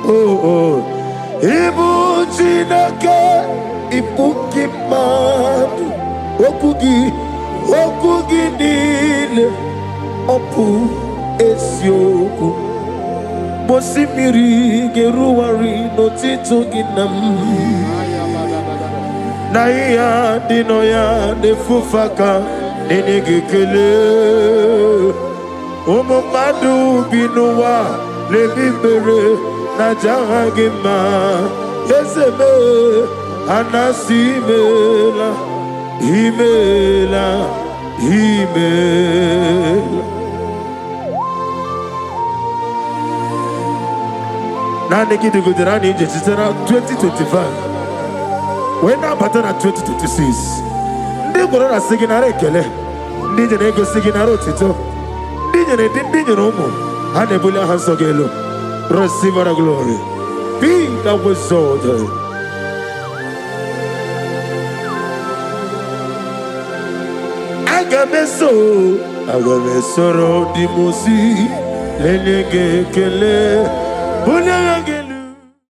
Oh, oh. Ịbụ Chineke, ịbụ gị mmadụ. Okwu gị, okwu gị niile, ọ bụ eziokwu. Osimiri ga-eruwari n'otito gị na m na ihe dị nọ ya na-efufe aka na-enye gị ekele. Ụmụ mmadụ bi n'ụwa na-ebi ikpere na aja aha gị mma. Eze mee, a na-asị imeela, imeela, imeela. Naanị gị dịgodere anyị ije site na 2025 wee na-abata na 2026. Ndị gwọrọ na-asị gị nara ekele, ndị nyere egosi gị nara otito, ndị nyere di, ndị nyere ụmụ ha na-ebuli aha nsọ gị elu. Receive all the glory. Be thou exalted. Aga m eso, aga m esoro ndị m ozi lenye gị ekele, bulie gị elu.